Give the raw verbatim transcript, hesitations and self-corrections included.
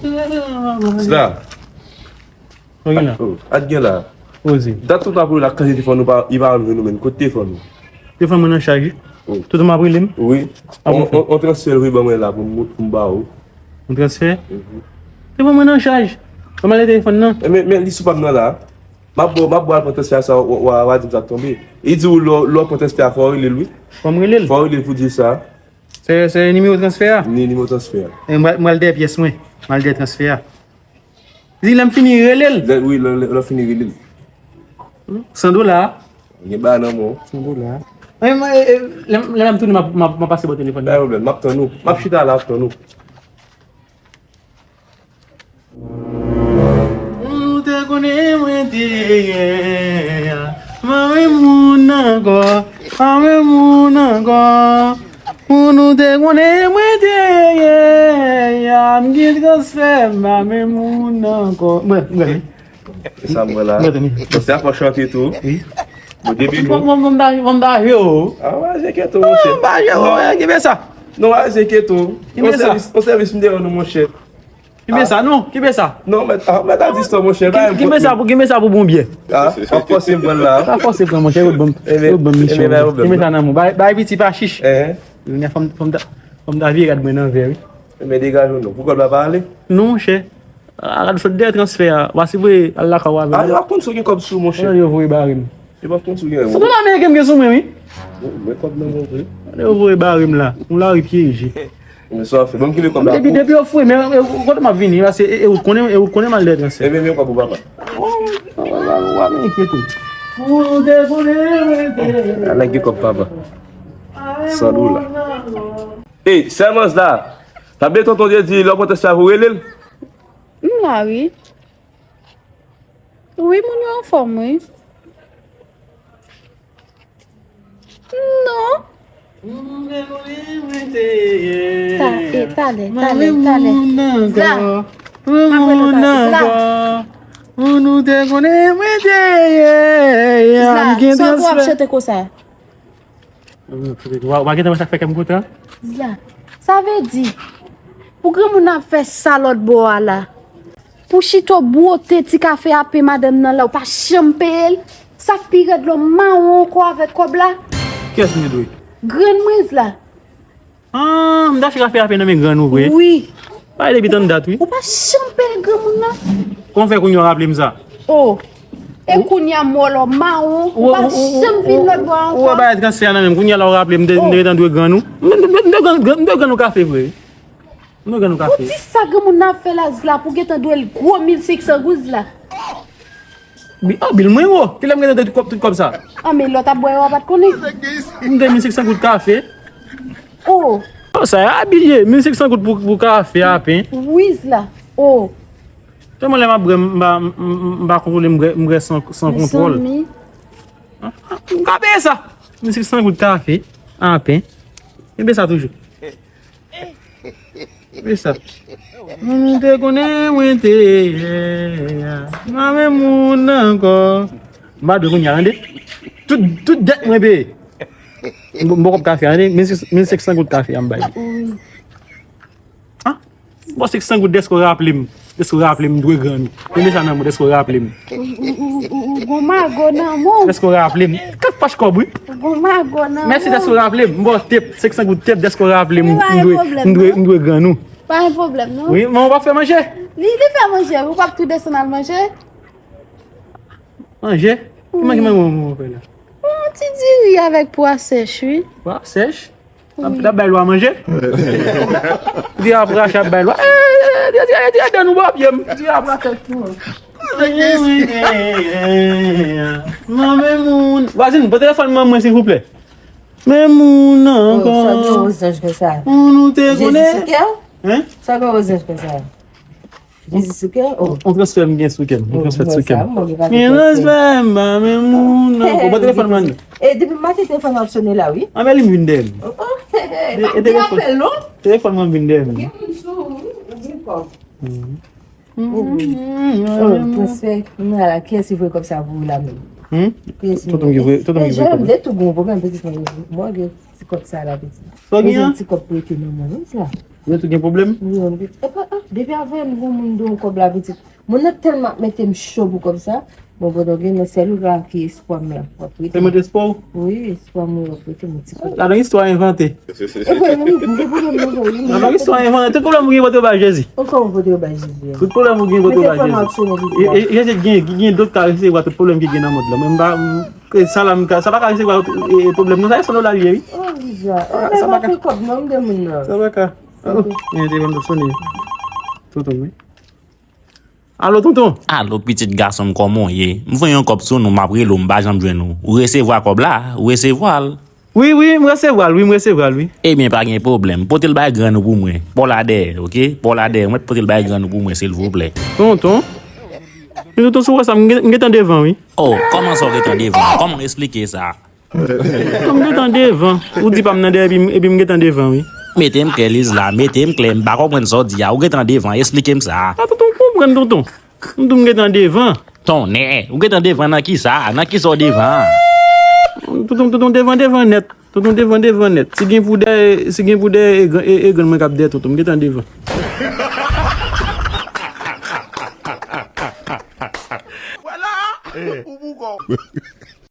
Sila. Mwen gen la. Oh, at gen la. Oze. Dat tout apre la, kante telefòn nou pa, li pa rann jwenn nou menm. Kot telefòn nou? Telefòn mwen nan chaj. Oh. Tout moun ap rele m. Wi. On, on, on transfè wi ban mwen la pou m, pou m ba ou. On transfè? Mhm. Telefòn mwen nan chaj. Kòman lè telefòn nan? E, men, men li sou pa m nan la. M ap bo, m ap bo al pran transfè a sa, w, w, w a di m sa k tonbe. Li di w lè, lè w pran transfè a, fò w rele l wi. Fò m rele l? Fò w rele l pou di sa. Se, se nimewo transfè a? Ni nimewo transfè a. E, m al, m al dèyè pyès mwen. M al dèyè transfè a. Di lè m fini rele l. Lè, wi, lè, lè, lè w fini rele l. San dola. Gen ba nan men w. San dola. E, m, e, e, lè, m- lè m ap tounen, m ap, m ap, m ap pase bò telefòn nan. Pa gen pwoblèm, m ap tann ou. M ap chita la, ap tann ou. Pou nou te konnen mwen te ye, pa menm moun ankò, pa menm moun ankò. Pou nou te konnen mwen te ye, m gen transfè, m pa menm moun ankò. Mwen, mwen. E sa m wè la. Mwen tande. Bon, se a fò chante tou. Wi. Bon, depi bon, nou bon, bon, m ta, bon, m ta jwe, o. Ah, w pa jwe kèt ou, monchè. Non, m pa jwe, o, e, ki bè sa? Non, w pa jwe kèt ou. Ki bè sa? On sèvis, on sèvis m te rann ou, monchè. Ki bè sa, non? Ki bè sa? Non, mèt, ah, mèt a distò, monchè. Ki, ki bè sa pou, ki bè sa pou bon byè? Ah, w ap fòse m pran l la. Pa fòse pran, monchè, yo ban m, yo ban m misyon. Ki bè sa nan men w? Bay, bay piti pa chich. Enhen. Kounye a fò m, fò m ta, fò m ta vire gad mwen nan vè, wi. Men degaje w non. Pou kòb la pa ale? Non, monchè. A, gad sot dèyè transfè a. W a si vre al lakay w avè l. A, yo ap konn si w gen kòb sou w, monchè. Yo voye bare m. Yo p ap konn si w gen. Sou dola ameriken m gen sou mwen, wi. Mwen kòb nan mwen vre. Yo voye bare m la. Yon lari pyeje. Men sa w ap fè. Ban m kile kòb la. Depi, depi yo fouye, men, e, kote m ap vini, paske, e, e, ou konnen, e, ou konnen m al dèyè transfè. E men, men kòb ou papa. Ou pa enkyete w. Pou te konnen mwen te. A, nèg gen kòb papa. San dola. Ey, sèmans la. Pa bliye tonton te di lè w pran transfè a pou rele l. M la, wi. Wi, moun yo anfòm, wi. Non. Ta, e, talè, talè, talè. Zla. M ap rele w talè. Zla. Pou nou te konnen mwen te ye, Zla, m gen sa w ap chante konsa? Wa, wa gentan wè sa k fè kè m kontan. Zla, sa vle di, pou granmoun nan ap fè sa lòt bò a la, pou chita w bwote ti kafe a pen madanm nan la, ou pa janm peye l, sa k pi rèd la, w mawon ankò avèk kòb la. Kiyès mwen dwe? Grann mwen Zla. Ah, m t achte kafe a pen nan men grann ou vre? Wi. Bagay depi tann dat, wi. Ou pa janm peye granmoun nan. Kòman fè kounye a w raple m sa? Oh. E kounye a m wè w lò mawon, ou pa janm vin lòt bò ankò. Ou wè bagay transfè a nan men m, kounye a la w raple m, m te, m te gentan dwe grann ou. M, m, m, m dwe grann, m dwe grann ou kafe vre. M dwe grann ou kafe. Ou di sa granmoun nan ap fè la Zla pou gentan dwe l gwo mil senk san goud Zla. Bi, oh, bil mwen wo. Kilè m gentan dwe tout kòb, tout kòb sa? Ah, men lè w t ap bwè yo, w pa t konnen. M dwe mil senk san goud kafe. Oh. Oh, sa a abiye, mil senk san goud pou, pou kafe a pen. Wi Zla. Oh. Tèlman lè m ap bwè, m pa, m, m, m pa kontwole, m bwè, m bwè san, san kontwòl. Mezanmi. Ah, ah, m ka peye sa. Mil senk san goud kafe a pen. Kenbe sa toujou. Kenbe sa. Moun te konnen mwen te ye a. M pa menm moun ankò. M pa dwe kounye a, tande. Tout, tout dèt mwen peye. M, m poko p ka fè, tande. Mil senk san goud kafe a m bay. Wi. Ah, bon, senk san goud dèske w raple m. Dèske w raple m, m dwe grann ou. Premye sa nan mwen, dèske w raple m. Ou, ou, ou, ou, ou gon mago nan men w. Dèske w raple m. Kat pach kòb, wi. Ou gon mago nan men w. Mèsi dèske w raple m. M ba w tep, senk san goud tep, dèske w raple m. M dwe, m dwe, m dwe grann ou. Pa gen pwoblèm, non. Wi, men w p ap fè manje? Li, li fè manje, ou p ap tou desann al manje? Manje? Ki manje, ki manje w fè la? Yon ti diri avèk pwa sèch, wi. Pwa sèch? Ap, ap bay lwa manje? Di ap rache ap bay lwa. Eh, eh, eh, di, di, di, di, nou ba pye m. Di ap rache tou. Manman moun. Vwazin, pran telefòn manman mwen, silvouplè. Men moun nan ankò. Sa gen wozanj konsa. Moun ou te konnen. Jezi sou kè w? Hein? Sa gen wozanj konsa. Jezi sou kè? Oh. On transfè m gen sou kè m. On transfè sou kè m. Gen transfè m pa menm moun nan. Ou pran telefòn mwen. E depi maten telefòn m ap sone la, wi. Anben li m vin dèyè m. Oh, oh. E telefòn, telefòn mwen vin dèyè m. Gen moun sou ou, wi. Ou gen kòb. Oh, wi. Oh, transfè, m la, kiyès ki voye kòb sa pou ou la menm? Hmm? Kiyès ki voye? Tonton m ki voye, tonton m ki voye kòb. Tonton m gen tou gwo pwoblèm, pitit mwen. Mwen gen ti kòb sa la, pitit. Sa w gen an? Ti kòb prete nan mwen, wi, sa. Yo tou gen pwoblèm? Wi, yon pitit. Epa, ah, depi avè m gon moun dwe yon kòb la pitit. Moun nan tèlman ap mete m cho pou kòb sa. Bon, pandan gen nan sèl ou la ki espwa m la. W ap rete. Se mwen te espwa w? Wi, espwa m wi, w ap rete mwen ti kote. Ladan istwa envante. E vre, wi, m gen pwoblèm nan vre, wi. Ladan istwa envante. Tout pwoblèm ou gen pote w bay Jezi. Ankò ou pote w bay Jezi. Tout pwoblèm ou gen pote w bay Jezi. E, e, Jezi gen, gen dòt ka resevwa tout pwoblèm ki gen nan mond lan. Mwen m pa, m, e, sa la, m ka, sa pa ka resevwa e, e, pwoblèm non. Sa e san dola l ye, wi. Oh, Lisa. E, sa pa ka. Kòb non, m de moun nan. Sa pa ka. Oh, gen te ban m sone. Tonton, wi. Alo, tonton. Alo, pitit gason m, kòman w ye? M voye yon kòb sou nou, m ap rele w, m pa janm jwenn ou. Ou resevwa kòb la? Ou resevwa l? Wi, wi, m resevwa l, wi, m resevwa l, wi. Ebyen, pa gen pwoblèm. Pote l bay grann ou pou mwen. Pa w la dèyè, oke? Pa w la dèyè, mwen pote l bay grann ou pou mwen, silvouplè. Tonton, tonton, si w wè sa, m gen, m gentan devan, wi. Oh, kòman sa w gentan devan? Kòman w esplike sa? Tonton, m gentan devan. Ou di pa m nan dèyè, epi, epi m gentan devan, wi. Mete m klè, Lizla, mete m klè, m pa konprann sa w di a. Ou gentan devan, esplike m sa. A, tonton, ou konprann, tonton. M di w m gentan devan. Tonnè, ou gentan devan nan kisa? Nan kisa w devan? Tonton, tonton, devan, devan nèt. Tonton, devan, devan nèt. Si gen pou dèyè, si gen pou dèyè, e, e, e grann mwen k ap dèyè, tonton, m gentan devan. Vwala! Ou boukò.